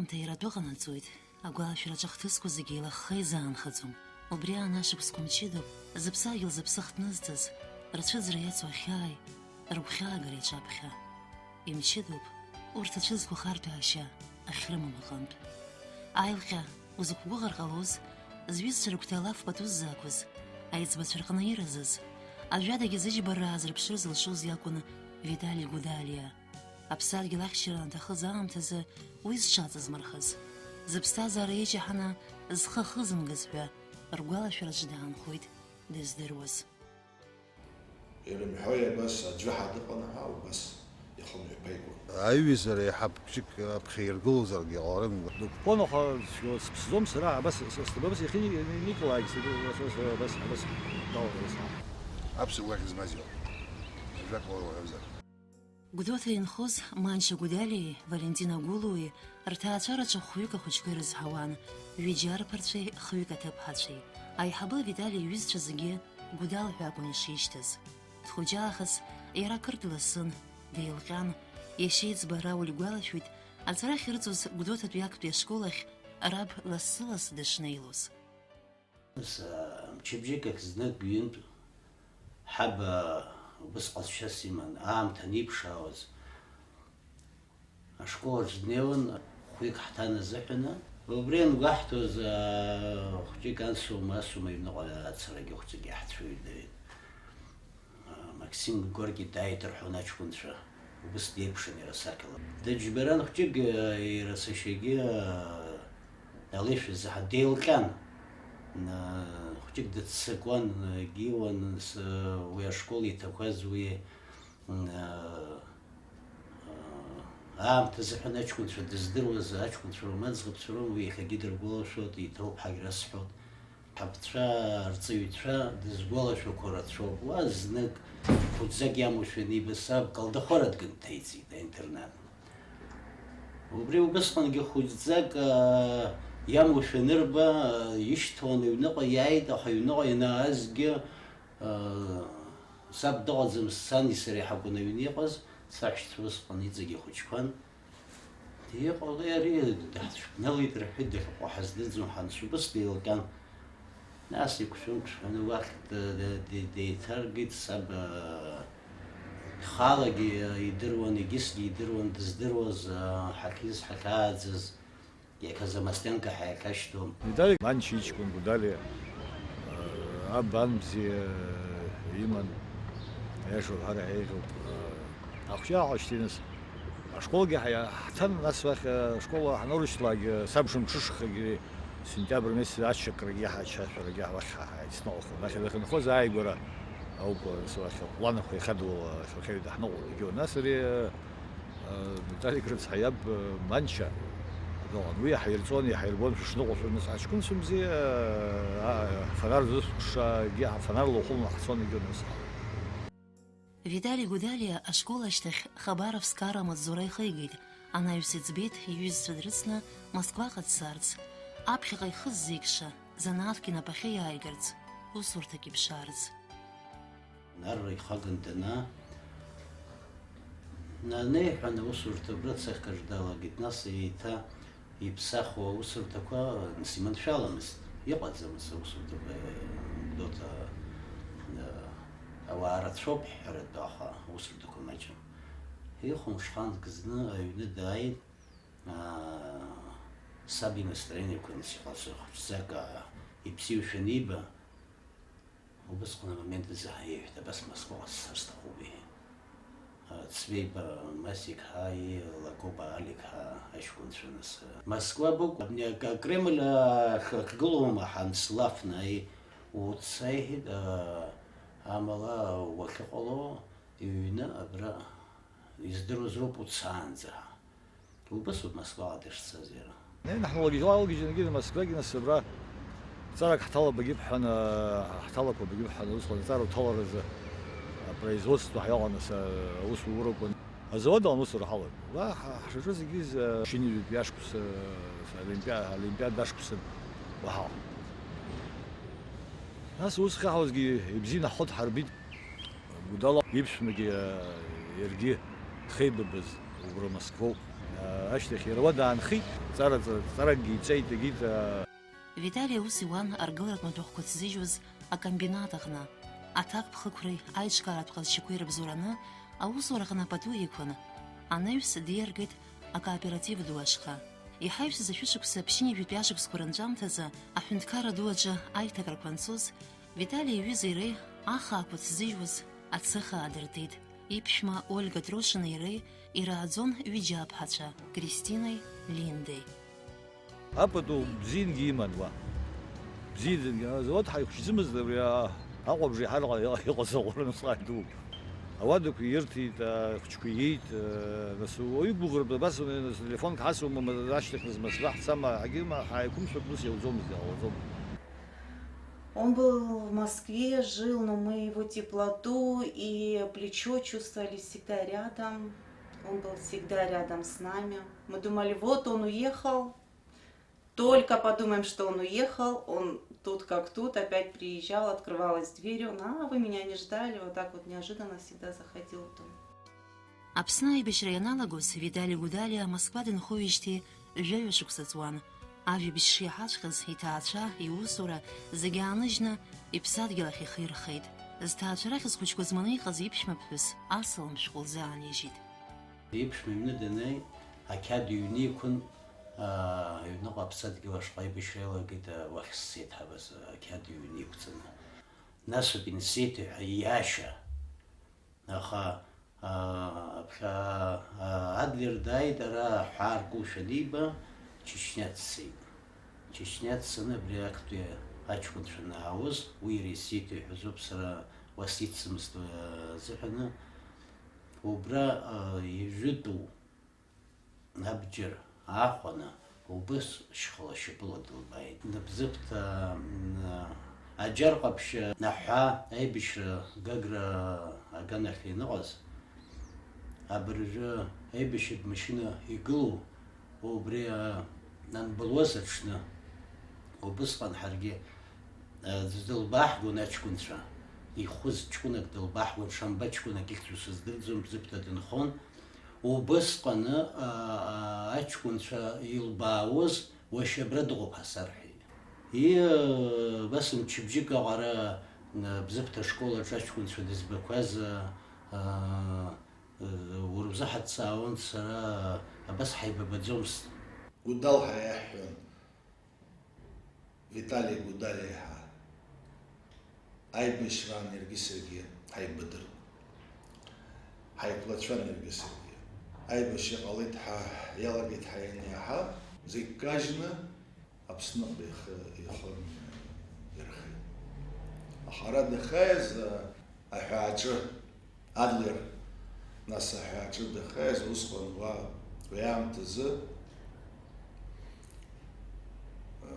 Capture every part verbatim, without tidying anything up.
Даиратәы ҟанаҵоит, агәалашәараҿы ахҭысқәа зегьы еилахха изаанхаӡом. Убри аан ашықәсқәа мчыдоуп, зыԥсадгьыл зыԥсы ахҭнызҵаз, рцәыӡра иацу ахьааи, рыгәхьаагара иаҿаԥхьа. Имчыдоуп урҭ ацәыӡқәа хартә аашьа ахьрымам аҟынтә. Аилҟьа, узықәгәыӷыр ҟалоз, зҩызцәа рыгәҭа алаф пату ззақәыз, аиҵбацәа рҟны иразыз, ажәадагьы зыџьбарра аазырԥшыр зылшоз иакәын Витали Гудалиа. Аԥсадгьыл ахьчара анаҭахыз аамҭазы уи зҽаҵызмырхыз, зыԥсҭазаара иҷаҳаны зхы ахызымгаз ҳәа ргәалашәараҿы даанхоит дыздыруаз. Ирымҳәои абас, аӡәы ҳа дыҟан ҳәа, убас ихымҩаԥигон. Аиҩызара еиҳа ԥшьык аԥхьа иргылозаргьы ҟаларын. Дықәԥон, аха сыԥсӡом сара, абас, с-, с-, абас иахьыни-, никылаагь, с-, с-, с-, абас, абас далагон сара. Аԥсуа гәаӷь змаз иоуп. Ажәак уҳәозар. Гәдоуҭа инхоз Манча Гәдалиеи Валентина Гәылуеи рҭаацәараҿы хәҩык ахәыҷқәа ирызҳауан, ҩыџьа арԥарцәеи хҩык аҭыԥҳацәеи. Аиҳабы Витали иҩызцәа зегьы Гәдал ҳәа акәын ишишьҭаз. Дхәыҷаахыс иара кыр дласын, деилҟьан. Иашьа иӡбара уигәалашәоит, аҵара ахьырҵоз Гәдоуҭатәи актәи ашкол ахь раб лассы-лассы дышнеилоз. Нас, а, мчыбжьык ахь знык ҩынтә ҳаб, а, убыс ҟазшьас иман, аамҭа аниԥшаауаз, ашкол аҿы днеиуан, хәҩык ҳҭан азыҳәаны. Убри иангәаҳҭоз, а, хәҷык ансоума, асоума аҩныҟа ацарагьы хәҵәык иаҳцәыҩдеит. Максим Горький дааит рҳәон аҷкәынцәа, убыс деиԥшын иара сахьала. Дыџьбаран хәҷык, иара сашьагьы алеишәа заҳа деилҟьан. Хәҷык дыццакуан, егьиуан, уи ашкол иҭақәаз уи аамҭа азыҳәан аҷкәынцәа дыздыруаз, аҷкәынцәа роума, аӡӷабцәа роума, уи иахьагьы дыргәалашәоит, иҭоуп ҳәагьы расҳәоит. Ҳаԥцәа, арҵаҩцәа дызгәалашәақәо рацәоуп. Уа знык хәыҷӡак иамоушәа аниба, саб Калдахәара дгәы нҭеиҵеит аинтернат. Убри убысҟангьы хәыҷӡак, аа, иамоушәа анырба, ишьҭаланы аҩныҟа иааит, аха аҩныҟа ианаазгьы, аа, саб дыҟаӡамызт, сани сареи ҳакәын аҩны иҟаз, саҳәшьцәа усҟан иҵегь ихәыҷқәан. Иҟалеи ари, даҳцәыбналеит рҳәеит, дахьыҟоу ҳаздырӡом, ҳанцәа убыс деилҟьан. Нас иқәшәымҽханы уахь д-, д-, д-, деиҭаргеит саб, ихалагьы идыруан, егьысгьы идыруан, дыздыруаз, ҳахьиз, ҳахьааӡаз, иахьа Замостенко ҳәа иахьашьҭоу. Виталик Манча иҷкәын Гәдалиа, аб ан бзиа иман, аиаша уҳәар еиӷьуп. Ахәҷы ааҟашьҭи нас. Ашколгьы ҳаиа-, ҳцан, нас уахь, э, ашкол ҳанрышьҭлак, э, сабшымҽышахагьы, сентиабр месяц ачакрагьы ҳачашәарагьы уахь ҳа-, ҳаицныҟәахуан. Нахьхьи дахьынхоз ааигәара ауп, э, нас уахь ланахәа ихадуа хырхьаҩ даҳныҟәон. Егьиуан. Нас ари, э, э, Виталик рыцҳа иаб, э, Манча дыҟан. Уи иаҳирҵон, иаҳирбон, шәышныҟәо шәыныс аҷкәынцәа бзиа, э, а, фонар зысҟәшагьы, фонарла ухылан ҳцон, егьиуан, нас. Витали Гәдалиа ашкол ашьҭахь Хабаровск арра амаҵзура ихигеит, анаҩс иӡбеит иҩызцәа дрыцны Москваҟа дцарц, аԥхьаҟа ихы ззеикша занааҭк инапахьы иааигарц, усурҭак иԥшаарц. Арра ихаган дана-, нанеиҳәан, аусурҭа агәра цахькаҿ далагеит, нас еиҭа иԥсахуа аусурҭақәа, нас, иманшәаламызт, иҟаӡамызт аусурҭақәа, Гәдоуҭа, ауаа рацәоуп ҳҳәаратәы, аха аусурҭақәа маҷым. Ихәымҽханк зны аҩны дааит, аа, саб инастроениеқәа, нас, иҟазҵо хәыҷӡак, аа, ибзиоушәа аниба, Убысҟан амомент азы ҳаиҳәеит, абас Москваҟа сцар сҭахуп, иҳәеит. Цвейба Масик ҳәа, Лакоба Алик ҳәа аҷкәынцәа, нас, Москва быкәу, абни ак-, Кремль ахь ахьгылоума ҳанслафны, аи, уца, иҳәеит, а, амала уахьыҟало, иҩны абра издыруаз роуп уцаанӡа ҳәа. Убасоуп Москваҟа дышцаз иара. Неины ҳналгеит, иалгеит, Москвагьы, нас, абра ҵарак ҳҭалап, агьып ҳәа, ҳҭалақәа, агьып ҳәа, усҟан аҵара уҭаларазы апроизводство ҳаиаҟаны са аусурақәа. Азауад аҟны аусура ҳалан. Уа ҳа-, ҳшаҿыз зегьы з-, шьыжьынҩажәатәи ашықәс, олимпиа-, олимпиада ашықәсан уаҳа. Нас ус ахьыҟалазгьы ибзианы ҳхәы дҳарбеит. Гәдала иԥшәмагьы, иаргьы дхеибабаз убра Москвоуп. Ашьҭахь иара уа даанхеит, ҵара-, ҵара-, ҵаракгьы иҵеит, егьит, а, Витали аус иуан аргыларатә маҭәахәқәа ҭзыжьуаз акомбинат аҟны. Аҭакԥхықәреи аиҿкааратә ҟазшьақәеи рыбзоураны аусураҟны пату иқәын. Анаҩс диаргеит акооператив ду ашҟа. Иҳаҩсыз ашәышықәса ԥшьынҩажәатәи ашықәсқәа рынҵәамҭазы аҳәынҭқарра ду аҿы аиҭакрақәа анцоз, Витали иҩызеи иареи ахаақәа ҭзыжьуаз ацыха аадыртит. Иԥшәма Ольга Трошина иареи ирааӡон ҩыџьа аԥҳацәа, Кристинеи Линдеи. Апату бзиангьы иман уа. Бзиаӡангьы. Азауад ҳаихәшьӡымызт абри а-, аҟәабжа иҳарҟа иҟаз аҟәара насҟаи ду. Ауадақәа ирҭеит, ахәыҷқәа иеит, нас уаҩы гәыӷыртә абас, нас телефонк ҳасуама, ма ашьҭахь нас Москва ҳцама, ҳагьыма ҳааиқәымшәак ус иауӡомызт, иҟалаӡомызт. Он был в Москве, жил, но мы его теплоту и плечо чувствовали всегда рядом. Он был всегда рядом с нами. Мы думали, вот он уехал. Только подумаем, что он уехал, он тут как тут опять приезжал, открывалась дверь, он: «А, вы меня не ждали», вот так вот неожиданно всегда заходил в дом. Аԥсны аибашьра ианалагоз, Витали Гәыдалиа Москва дынхоижьҭеи жәаҩа шықәса ҵуан. Ажәабжь шиаҳаҵәҟьаз, иҭаацәа, иусура зегьы ааныжьны, иԥсадгьыл ахь ихы ирхеит. Зҭаацәара ахьӡ хәыҷқәа зманы иҟаз иԥшәмаԥҳәыс асалам шәҟәы лзаанижьит. Иԥшәма иҩны даннеи, ақьаад ҩны иқәын, аа, аҩныҟа аԥсадгьыл ашҟа аибашьра иалагеит, уахь сцеит ҳабас, ақьаад ҩны иқәҵаны. Нас ауп инсеит ҳәа ииашьа. Аха, аа, аԥхьа, аа, Адлер дааит, ара аҳәаа ргәылшәа аниба, Чечня дцеит. Чечня дцаны абри актәи аҷкәынцәа анаауаз, уи иара исеиҭеиҳәазоуп, сара уа сицымызт, аа, азыҳәаны. Убра, аа, ижәытәу абџьар аахәаны, убыс шьхала шьапыла дылбааит. Бзыԥҭа, м, аџьар ҟаԥшь аҳәаа аибашьра Гагра аганахь ианыҟаз, абыржәы аибашьратә машьына игылоу, убри, а, анбылуаз аҽны, убысҟан ҳаргьы, а, дылбааҳгон аҷкәынцәа, ихәыз ҷкәынак дылбааҳгон, Шамба ҷкәынак ихьӡ сыздырӡом, Бзыԥҭа дынхон. Убысҟаны, а, а, аҷкәынцәа илбаауаз, уашьа абра дыҟоуп ҳәа сарҳәеит. И, а, абас мчыбжьык аҟара, а, Бзыԥҭа ашкол аҿы аҷкәынцәа дызбақәаз, а, а, урзыҳаццаауан, сара абас ҳаибабаӡомызт. Гәыдал ҳәа иаҳҳәон. Витали Гәыдалиа ҳәа. Аибашьраан иаргьы саргьы ҳаибадырт. Ҳаиқәлацәан иаргьы саргьы. Аибашьра ҟалеит ҳәа иалагеит ҳәа ианиаҳа, зегь кажьны Аԥсныҟа ихы, ихы ирхеит. Аха ара дахьааиз, аҳәааҿы Адлер, нас аҳәааҿы дахьааиз усҟан уа, уи аамҭазы, э,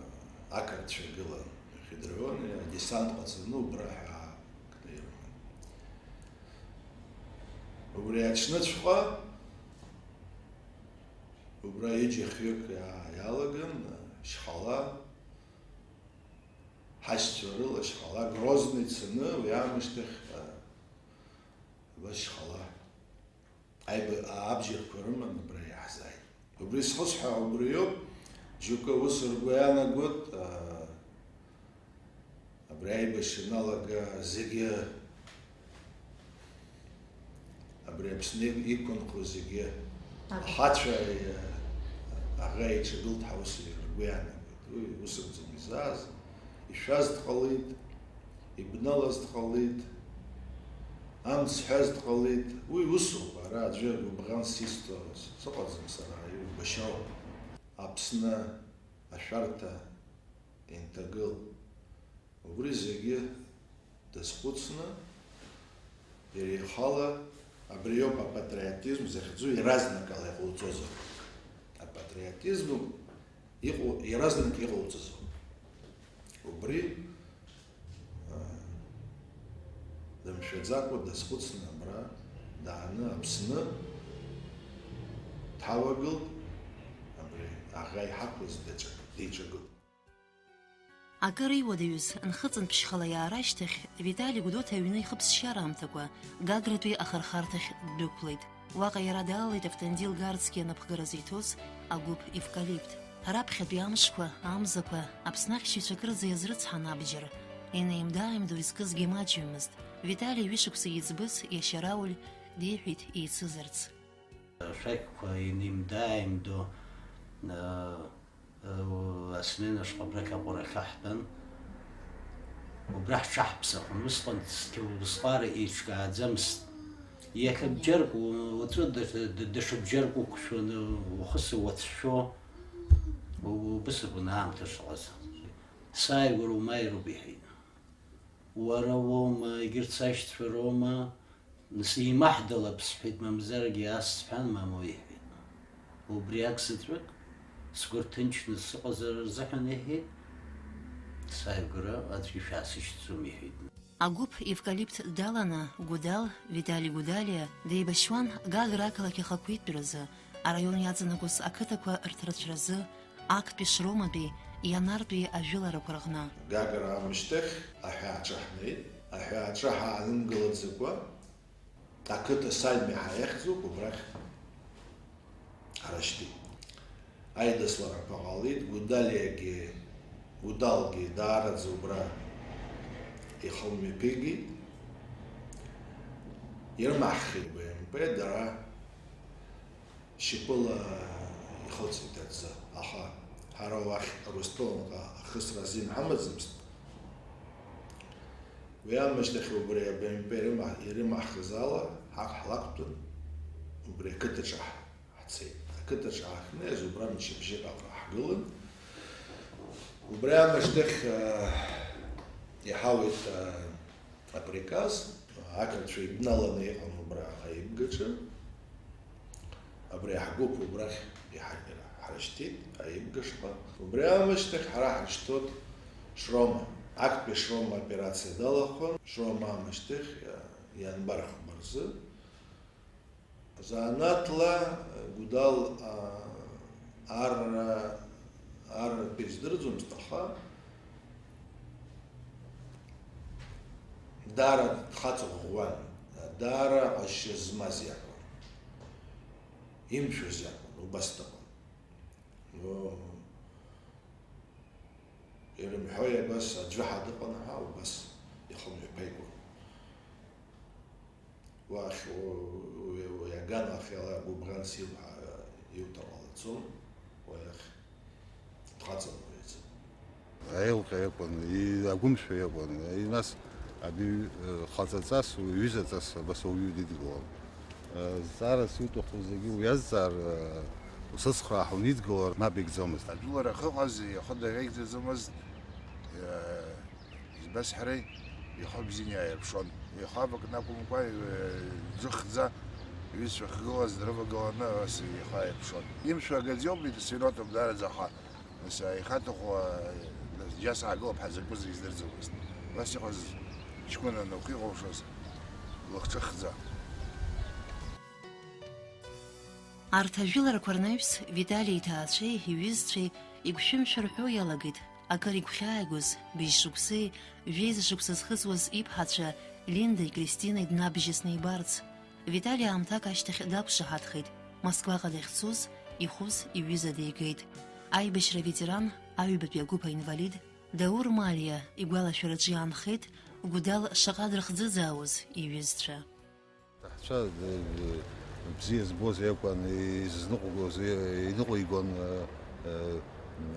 ақырҭцәа гылан, ихьыдырҩуан, адесант ҟаҵаны убра ҳәаак ирыман. Убри аҽныҵәҟьа, убра ҩыџьа хҩык иа-, иалаган, шьхала, ҳашьцәа рыла шьхала, Грозный цаны, уи аамышьҭахь, э, Абас шьхала. Аиба-, а-, абџьарқәа рыман абра иаҳзааит. Убри зхысҳәаауа убриоуп, џьоукы ус ргәы иаанагоит, а, абри аибашьра аналага зегьы, абри Аԥсны иқәынхо зегьы, Ага. Ахацәа, а, аӷа иҽагылт ҳәа ус ргәы иаанагоит. Уи ус акәӡам изааз, ишәаз дҟалеит. Ибналаз дҟалеит, амц ҳәаз дҟалеит, уи усоуп, ара аӡәы гәыбӷан сисҭо сыҟаӡам сара, еибашьроуп. Аԥсны ашәарҭа инҭагыл, убри зегьы дазхәыцны, иара ихала абриоуп апатриотизм захьӡу, иаразнакала иҟауҵозар. Апатриотизм иҟоу, иаразнак иҟауҵозар. Убри, а, дымшәаӡакәа дазхәыцны абра дааны Аԥсны дҳалагылт, абри аӷа иҳақәыз даҿа-, деиҿагылт. Акыр иуадаҩыз нхыҵынтә шьхала иаара ашьҭахь, Витали Гәдоуҭа аҩны ихыԥсшьара аамҭақәа Гагратәи ахырхарҭахь ддәықәлеит. Уаҟа иара далалеит Автандил Гарцгьы анапхгара зиҭоз агәыԥ Евкалипт. Раԥхьатәи амшқәа, амзақәа, Аԥсны ахьчаҩцәа кырӡа иазрыцҳан абџьар. Инеимда-ааимдо изкызгьы маҷҩымызт. Витали ҩышықәса иӡбыз иашьа Рауль диҳәеит еицызарц. Ашәақьқәа инеимда-ааимдо, а, Асмена шҟа абрахь аҟәарахьы ҳтәан. Убра ҳҽаҳԥсахуан. Усҟан цқьа убысҟак еиҿкааӡамызт. Иахьа бџьарк, уаҵәы даҽа, даҽа бџьарк уқәшәаны, ухы сыуацәшәо, убыс акәын аамҭа шыҟаз. Сааигәара умааироуп, иҳәеит. Уара уоума, егьырҭ сашьцәа роума? Нас еимаҳдалап, сҳәеит, мамзаргьы ас сҳәан, мамоу иҳәеит. Убри акзаҵәык, сгәы рҭынчны сыҟазар рзыҳәан иҳәеит, сааигәара аӡәгьы шәаасышьҭӡом иҳәеит. Агәыԥ Евкалипт даланы, Гәыдал, Витали Гәыдалиа, деибашьуан Гагра ақалақь ахақәиҭтәразы, араион иаҵанакуаз ақыҭақәа рҭарцәразы, актәи Шроматәи, Ианартәи ажәыларақәа рҟны. Гагра аамышьҭахь аҳәааҿы ҳнеит. Аҳәааҿы ҳаанымгылаӡакәа, ақыҭа Сальмиҳа иахьӡуп, убрахь ҳарышьҭит. Аидысларақәа ҟалеит, Гәыдалиагьы, Гәыдалгьы даараӡа убра ихы мҩаԥигеит. Ирымаҳхит Б М П, дара шьапыла ихылҵит аӡы, аха ҳара уахь Ростовҟа ахысра азин ҳамаӡамызт. Уи аамышьҭахь убри аб-, Б М П ирыма-, ирымаҳхыз ала, ҳак ҳлақәтәан, убри ақыҭаҿы ҳ-, ҳцеит. Ақыҭаҿы ҳахьнеиз, убра мчыбжьык аҟара ҳгылан. Убри аамышьҭахь, а, иҳауеит, а, априказ, ақырҭцәа ибналаны иҟан убра аибгаҿы. Абри ҳгәыԥ убрахь иҳа-, ҳарышьҭит, аибгашҟа. Убри аамышьҭахь ҳара ҳарышьҭуеит Шрома. Актәи Шрома аоперациа далахәын. Шрома аамышьҭахь, иа-, ианбар хәба рзы. Занааҭла Гәыдал, а, ар, ар тәы издырӡомызт, аха даара дхаҵа ӷәӷәан, даара ҟазшьа змаз иакәын. Имшәоз иакәын, убас дыҟан. Ну, ирымҳәои абас аӡәы ҳа дыҟан ҳәа, убас ихы мҩаԥигон. Уахь, у-, уи, уи аганахь ала гәыбӷанс илҳәа, иуҭар ҟалаӡом, уи ахь дхаҵа дҟаиҵон. Аилҟьа иакәын, и-, агәымшәа иакәын, и-, нас абри, э, хаҵаҵас, ҩызаҵас абас ауаҩы дидгылон. Э, зҵаарас иуҭаху зегьы уиазҵаар, э, усыцхраа ҳәа унидгылар, мап икӡомызт. Ажәылара ахьыҟаз ихы даӷьеигӡаӡомызт, э, Избасҳәарай, ихы бзианы иааирԥшуан. Ихы авакны акәымкәа, џыхӡа иҩызцәа ахьгылаз дрывагыланы ас ихы ааирԥшуан. Имшәа агаӡа иоуп, егьа сироҭоуп даараӡа, аха ас ихаҭаху, џьа саагылап ҳәа закәыз издырӡомызт. Убас иҟаз ҷкәынан уахь иҟоушаз лыхҿыхӡа. Арҭ ажәыларақәа рнаҩс Витали иҭаацәеи иҩызцәеи игәшәымшәа рҳәо иалагеит. Акыр игәхьааигоз, быжь шықәсеи жәеиза шықәса зхыҵуаз иԥҳацәа Линдеи Кристинеи днабжьысны ибарц. Витали аамҭак ашьҭахь дақәшаҳаҭхеит, Москваҟа дахьцоз, ихәыз иҩыза дигеит. Аибашьра аветеран, аҩбатәи агәыԥ аинвалид Даур Малиа игәалашәараҿы иаанхеит Гәыдал шаҟа дрыхӡыӡаауаз иҩызцәа. Аҳцәа, э, бзиа збоз иакәын, изызныҟәгоз, э, иныҟәигон, э, э,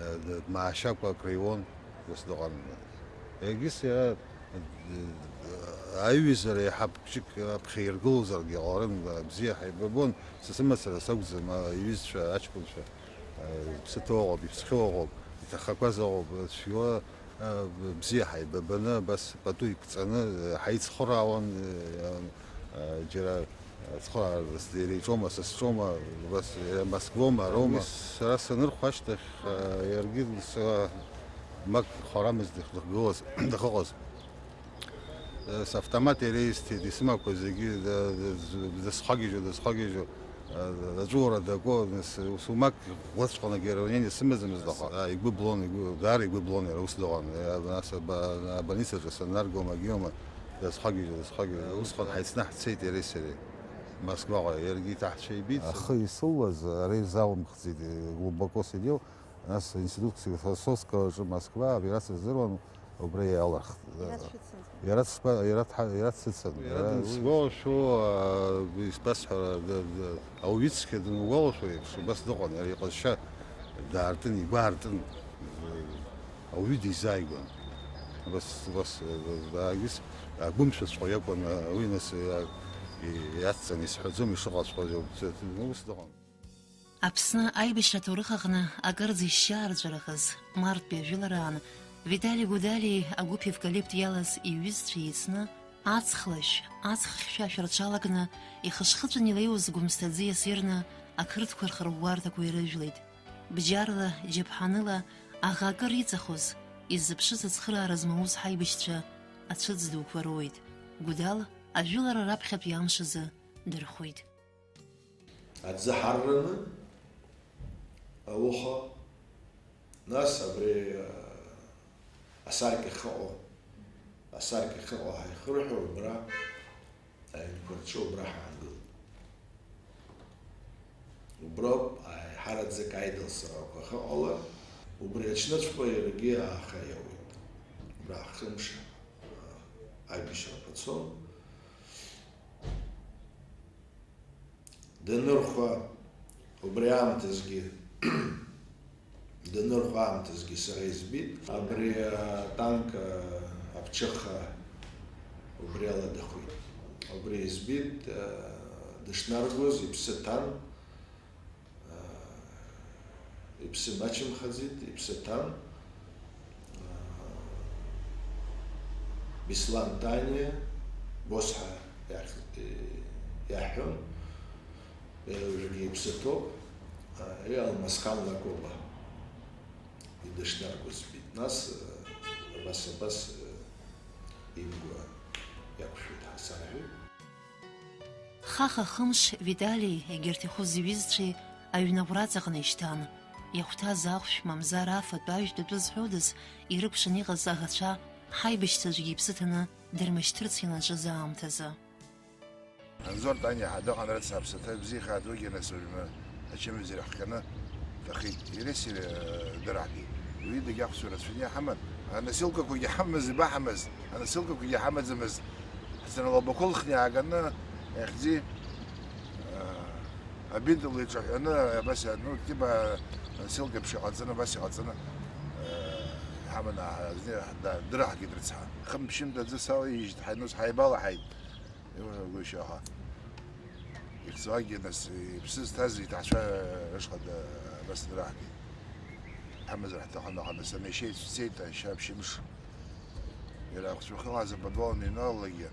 э, дмаашьакәа акриуон, ус дыҟан. Егьыс иара, э, аиҩызара иаҳа ԥшьык аԥхьа иргылозаргьы ҟаларын, бзиа ҳаибабон, са сымацара сакәӡам, а, иҩызцәа, аҷкәынцәа, э, иԥсы ҭоу ыҟоуп, иԥсхьоу ыҟоуп, иҭахақәаз ыҟоуп, цәгьала, Бзиа ҳаибабаны, абас пату иқәҵаны, ҳаицхыраауан, џьара цхыраарас иара иҿоума, са сҿоума, абас иара Москвоума, Рома. Уи сара санырхәа ашьҭахь, иаргьы са мак хәарамызт дахьгылаз, дахьыҟаз. Савтомат иара исҭеит, исымақәа зегьы дысхагьежьуа, дысхагьежьуа. Аҵәуара дагәоу, нас, сумак ӷәӷәаҵәҟьаны акгьы ранение сымаӡамызт, аха, а, игәы блон, игәы, даара игәы блон иара, ус дыҟан. Иа-, нас аба-, абольницаҿы саннарго, магиома, дазхагьежьуа, дазхагьежьуа. Усҟан ҳаицны ҳцеит иареи сареи. Москваҟа иаргьы иҭаҳцәа ибеит. Ахы исылуаз ара изалымхӡеит, глубоко сидел, нас институт философского аҿы Москва, операциа здыруан, убра иалырхт. Иара дшәыцын. Иара дсгәа-, иара дҳа-, иара дсыцын. Иара Иара дансгәалашәо, аа, исбасҳәара, д-, д-, ауаҩы цқьа дангәалашәо еиԥш, убас дыҟан, иара иҟазшьа даартын, игәы аартын. Ауаҩы дизааигәан. Убас, убас, аагьыс, агәымшәаҵәҟьа иакәын, уи нас иа-, и-, иацҵаны исҳәаӡом, ишыҟаҵәҟьаз ауп, ус дыҟан. Аԥсны аибашьра аҭоурых аҟны акырӡа ишьшьаарҵәарахаз, мартәи ажәылараан, Витали Гудалиеи агәыԥ Евкалипт иалаз иҩызцәа еицны, аҵхлашә, аҵх хьшәашәа рҽалакны, ихышхыҵәан илеиуаз Гәымсҭа аӡы иасирны, ақырҭқәа рхырӷәӷәарҭақәа ирыжәлеит. Бџьарла, џьаԥҳаныла, аӷа акыр иҵахоз, иззыԥшыз ацхыраара змоуз ҳаибашьцәа ацәыӡ дуқәа роуеит. Гәдал ажәылара раԥхьатәи амш азы дырхәит. Аӡы ҳарраны, ауха, нас абри, а, асаркьа ахьыҟоу, асаркьа ахьыҟоу ҳаихырҳәо убра, аҩнқәа рҿы убра ҳаангылт. Уброуп аиҳараӡак аидылсарақәа ахьыҟала, убри аҽныҵәҟьа иаргьы ааха иауеит. Убра хымш, а, аибашьрақәа цон. Данырхәа, убри аамҭазгьы, данырхәа аамҭазгьы сара избеит. Абри атанк, аԥҽыха убри ала дахәит. Убри избеит, дышнаргоз иԥсы ҭан. Иԥсы мачымхаӡеит, иԥсы ҭан. Беслан Таниа, Босҳа иахь, иаҳҳәон, уажәгьы иԥсы ҭоуп, и Алмасхан Лакоба идышнаргоз збеит. Нас, абас, абас, имгәа иақәшәеит ҳәа сарҳәеит. Хаха-хымш Витали егьырҭ ихәы зҩызцәеи аҩны аӷәра аҵаҟны ишьҭан. Иахәҭаз ахәшә, мамзар афатә, ажәтә атәы зҳәодаз, ирыкәшаны иҟаз аӷацәа, ҳаибашьцәа аӡәгьы иԥсы ҭаны дырмышьҭырц ианаҿыз аамҭазы. Анзор Таниа ҳәа дыҟан, рыцҳа, аԥсаҭа бзиахааит, уигьы нас уажәы ачымазара ҳхианы дахеит. Иреси, э, дырҳгеит. Уи дагьахәцәа рацәаны иҳаман. Аносилкақәагьы ҳамаз, ибаҳамаз. Аносилкақәагьы ҳамаӡамызт. Ҳцаны алабақәа лхны иааганы, иахьӡи, э, абинт леиҿаҳәаны, абас, ну, типа, аносилка еиԥш иҟаҵаны, абас иҟаҵаны, э, ҳаманы, ҳа-, зны ҳда-, дырҳгеит рыцҳа. Хымԥшьымҭа аӡы салаижьит, ҳаинус ҳаибалаҳаит. Иуҳәагәышьа, аха ихьӡуагьы нас иԥсы зҭаз иҭаацәа рышҟа да-, абас драҳгеит. Ҳамазар ҳҭахын, аха нас анешьеит, цеит, ашьа ԥшьымш. Иара ахәцәа хылааз аподвал аныҩналалакгьы,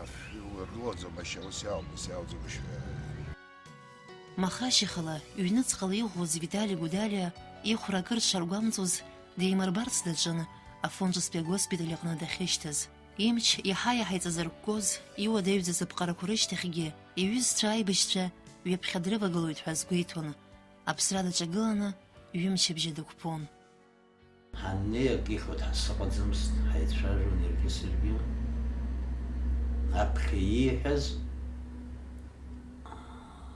аф-, ургылаӡом ашьа, ус иаауп, ус иаауӡом ашьа. Маха ашьахала, ҩныҵҟала иӷәӷәоз Витали Гәдалиа ихәра акыр дшаргәамҵуаз, деимырбарц даҿын, Афон ҿыцтәи агоспиталь аҟны дахьышьҭаз. Имч иаҳа-иаҳа иҵазыркәкәоз, иуадаҩӡаз аԥҟарақәа рышьҭахьгьы, иҩызцәа аибашьцәа ҩаԥхьа дрывагылоит ҳәа азгәеиҭон. Аԥсра даҿагыланы, ҩымчыбжьа дықәԥон. Ҳаннеи акы ихьуа ҳазыҟаӡамызт, ҳаицәажәон иаргьы саргьы. Аԥхьа ииҳәаз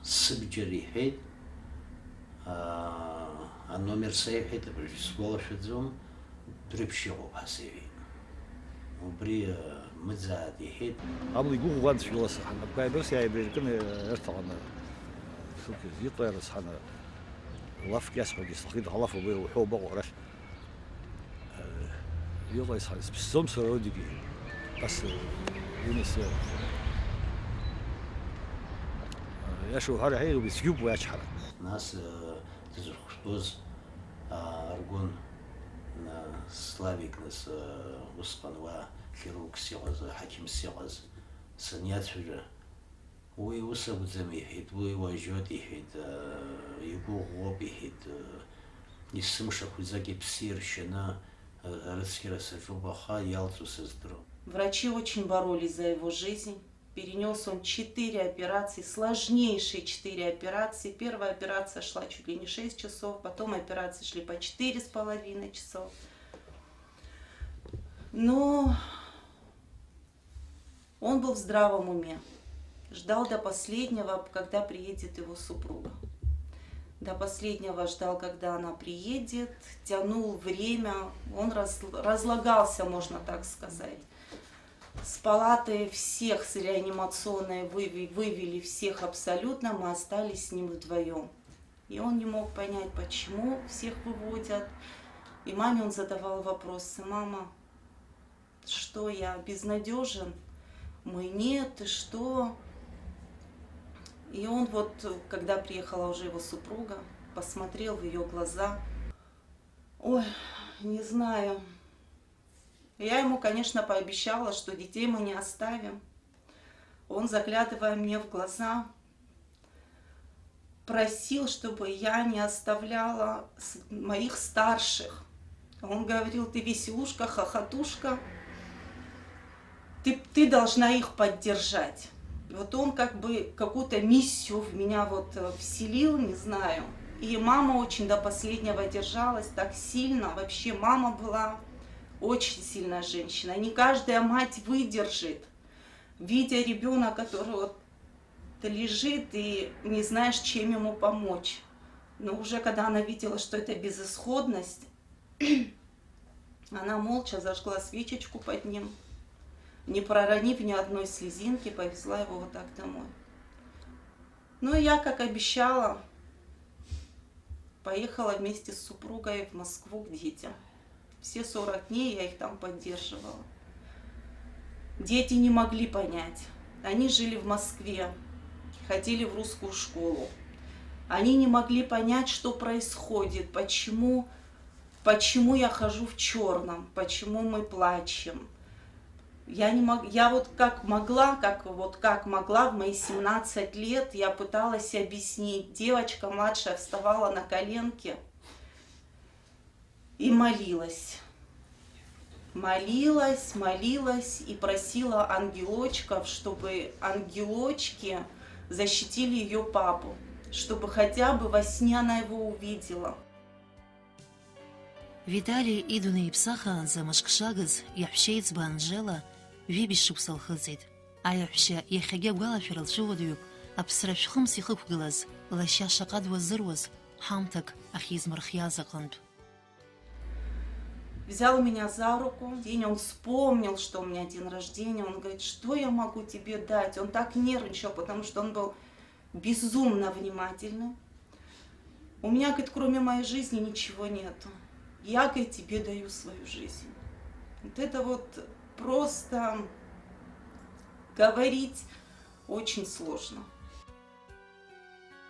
сыбџьар иҳәеит, аа, аномер сеиҳәеит, абыржәы сгәалашәаӡом, дәрыԥшь иҟоуп ҳәа сеиҳәеит. Убри, аа, мыӡааит иҳәеит. Амла игәыӷуан цәгьала саҳан, абгааибарс иааибаиркын, ырҭ аҟны, сылқьыз иҟои арыцҳана, лафк иасҳәогьы сҭахит, алаф убри уҳәо убаҟоу арахь. Иҟаиҵаз ҳәа, сыԥсӡом сара уигьы. Ас, уи нас, иаша уҳәар иаҳа ицәгьоуп уи ачҳара. Нас, дызрыхәшәтәыз, аргәын, Славик, нас, усҟан уа хирургс иҟаз, ҳақьымс иҟаз саниацәажәа, Уи ус акәӡам, иҳәеит, уи уажәоит, иҳәеит, игәыӷуоуп, иҳәеит, есымша хәыҷӡак иԥсы иршьаны, арыцқьара саҿуп, аха иалҵуа сыздырам. Врачи очень боролись за его жизнь. Перенёс он четыре операции, сложнейшие четыре операции. Первая операция шла чуть ли не шесть часов, потом операции шли по четыре с половиной часов. Но Он был в здравом уме. Ждал до последнего, когда приедет его супруга. До последнего ждал, когда она приедет, тянул время, он раз- разлагался, можно так сказать. С палаты всех с реанимационной выви- вывели всех абсолютно, мы остались с ним вдвоем. И он не мог понять, почему всех выводят. И маме он задавал вопросы: «Мама, что я безнадежен? Мой нет, ты что?» И он вот, когда приехала уже его супруга, посмотрел в ее глаза. Ой, не знаю. Я ему, конечно, пообещала, что детей мы не оставим. Он, заглядывая мне в глаза, просил, чтобы я не оставляла с- моих старших. Он говорил: «Ты веселушка, хохотушка, ты, ты должна их поддержать». Вот он как бы какую-то миссию в меня вот э, вселил, не знаю. И мама очень до последнего держалась, так сильно. Вообще мама была очень сильная женщина. Не каждая мать выдержит, видя ребенок, который вот лежит и не знаешь, чем ему помочь. Но уже когда она видела, что это безысходность, она молча зажгла свечечку под ним, не проронив ни одной слезинки, повезла его вот так домой. Ну и я, как обещала, поехала вместе с супругой в Москву к детям. Все сорок дней я их там поддерживала. Дети не могли понять. Они жили в Москве, ходили в русскую школу. Они не могли понять, что происходит, почему, почему я хожу в черном, почему мы плачем. Я не мог, я вот как могла, как вот как могла в мои семнадцать лет, я пыталась объяснить. Девочка младшая вставала на коленки и молилась. Молилась, молилась и просила ангелочков, чтобы ангелочки защитили ее папу, чтобы хотя бы во сне она его увидела. Витали идунеи иԥсахаанӡа мышк шагыз иаҳәшьеиҵба Анжела ҩыбжь шықәса лхыҵит. Аиаҳәшьа иахьагьы агәалашәара лцәыуадаҩуп, аԥсра шәхымс ихықәгылаз, лашьа шаҟа дуазыруаз, ҳамҭак ахьизмырхиаз аҟынтә. Взял меня за руку. День он вспомнил, что у меня день рождения. Он говорит: «Что я могу тебе дать?» Он так нервничал, потому что он был безумно внимательный. «У меня, говорит, кроме моей жизни ничего нету. Я, говорит, тебе даю свою жизнь». Вот это вот просто говорить очень сложно.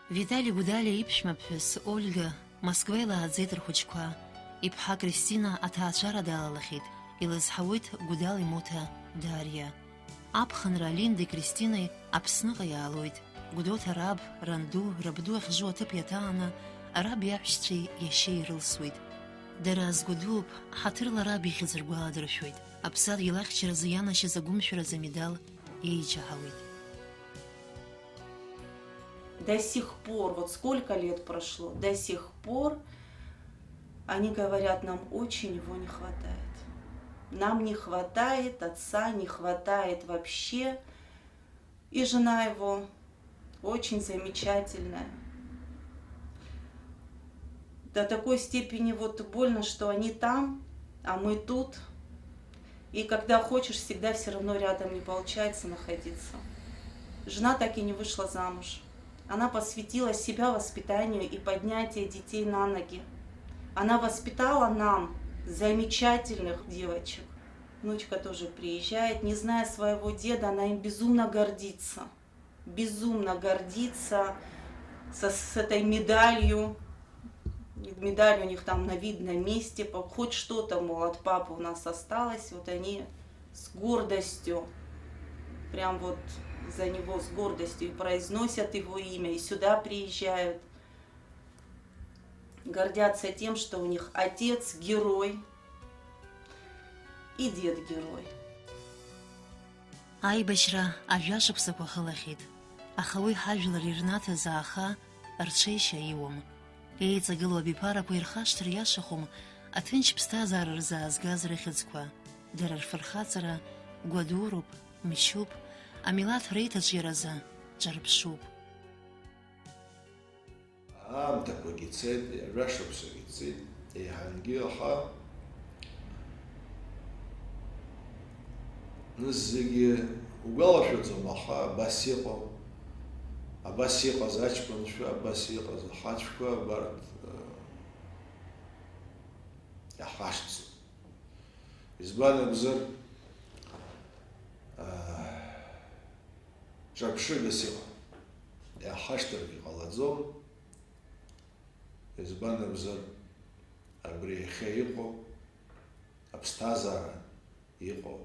Витали Гәдалиа иԥшәмаԥҳәыс Ольга Москва илааӡеит рхәыҷқәа. Иԥҳа Кристина аҭаацәара далалахьеит, илызҳауеит Гәдал имоҭа Дариа. Аԥхынра Линди Кристинеи Аԥсныҟа иаалоит. Гәдоуҭа раб, ранду, рабду ахьжу аҭыԥ иаҭааны, раб иаҳәшьцәеи иашьеи ирылсуеит. Дара азгәыдууп, ҳаҭырла раб ихьӡ ргәаладыршәоит. Аԥсадгьыл ахьчаразы ианашьаз агәымшәаразы амедал иеиҷаҳауеит. До сих пор, вот сколько лет прошло, до сих пор они говорят: «Нам очень его не хватает. Нам не хватает отца, не хватает вообще». И жена его очень замечательная. До такой степени вот больно, что они там, а мы тут. И когда хочешь, всегда всё равно рядом не получается находиться. Жена так и не вышла замуж. Она посвятила себя воспитанию и поднятию детей на ноги. Она воспитала нам замечательных девочек. Внучка тоже приезжает, не зная своего деда, она им безумно гордится. Безумно гордится со- с этой медалью. Медаль у них там на видном месте, по- хоть что-то, мол, от папы у нас осталось. Вот они с гордостью, прям вот за него с гордостью и произносят его имя, и сюда приезжают. Гордятся тем, что у них отец герой и дед герой. Аибашьра ажәа шықәсақәа хылахьеит, аха уи ҳажәлар ирнаҭаз ааха рҽеишьа иуам. Еиҵагылоу абиԥарақәа ирхашҭыр иашахом аҭынч ԥсҭазаара рзаазгаз рыхьӡқәа. Дара рфырхаҵара гәадуроуп, мчуп, амилаҭ реиҭаҿиаразы ҿырԥшуп. Аамҭақәагьы цеит, жәашықәсагьы ҵит, еиҳангьы, аха зегьы угәалашәаӡом, аха абас иҟоу, абас иҟаз аҷкәынцәа, абас иҟаз ахацәқәа абарҭ, э, иаҳашьцылт. Избан акәзар, э, ҿырԥшыгас иҟан. Иаҳашьҭыргьы ҟалаӡом. Избан акәзар, абри иахьа иҟоу, аԥсҭазаара иҟоу.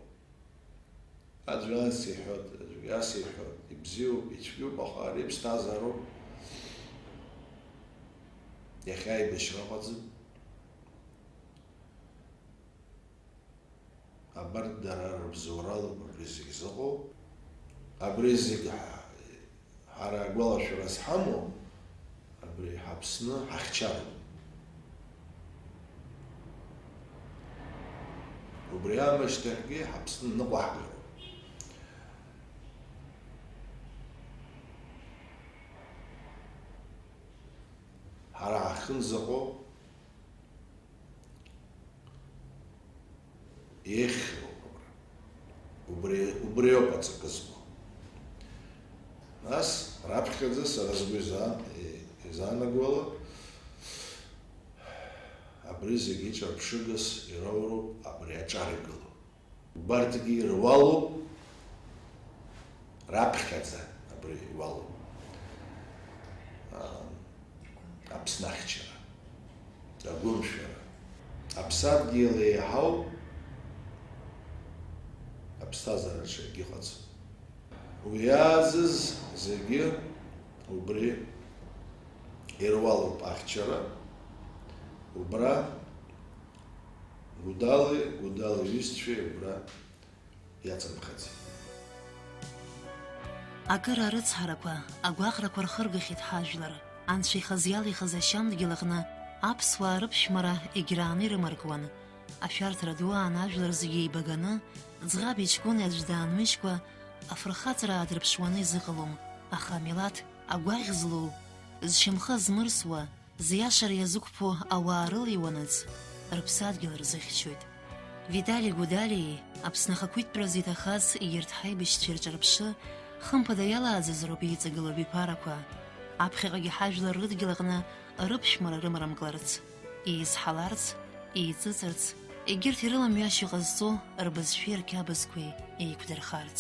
Аӡәы ас иҳәоит, аӡәы ас иҳәоит, ибзиоуп, ицәгьоуп, аха ари ԥсҭазаароуп. Иахьа аибашьра ыҟаӡам. Абарҭ дара рыбзоуралоуп абри зегь зыҟоу. Абри зегь ҳа-, ҳара агәалашәара зҳамоу, абри ҳАԥсны ҳахьчароуп. Убри аамышьҭахьгьы ҳАԥсны ныҟәаҳгароуп. Ҳара ҳахьынӡаҟоу еиӷьхероуп абра. Убри, убриоуп аҵакы змоу. Нас, раԥхьаӡа сара сгәы изаа-, изаанаго ала, абри зегьы ҿырԥшыгас ироуроуп абри аҿар игылоу. Убарҭгьы руалуп, раԥхьаӡа абри уалуп. А, Аԥсны ахьчара, агәымшәара. Аԥсадгьыл еиҳау аԥсҭазаараҿы егьыҟаӡам. Уи аазыз зегьы убри ируалуп ахьчара, убра Гәдали, Гәдали иҩызцәеи убра иацымԥхьаӡеит. Акыр арыцҳарақәа, агәаҟрақәа рхыргахьеит ҳажәлар. Анцәа ихазы иалихыз ашьамдгьыл аҟны аԥсуаа рыԥшәмара егьрааны ирымаркуан. Ашәарҭара ду аан ажәлар зегьы еибаганы, ӡӷаби ҷкәыни аӡә даанмыжькәа, афырхаҵара аадырԥшуаны изыҟалом, аха амилаҭ агәаӷь злоу, зшьамхы азмырсуа, зиашара иазықәԥо ауаа рылеиуанаҵ, рыԥсадгьыл рзыхьчоит. Витали Гәыдалиеи Аԥсны ахақәиҭтәразы иҭахаз егьырҭ ҳаибашьцәеи рҿырԥшы, хымԥада иалааӡазароуп еиҵагылоу абиԥарақәа. Аԥхьаҟагьы ҳажәлар рыдгьыл аҟны рыԥшәмара рымарамкыларц, еизҳаларц, еиҵыҵырц, егьырҭ ирыламҩашьо иҟазҵо рбызшәеи рқьабзқәеи еиқәдырхарц.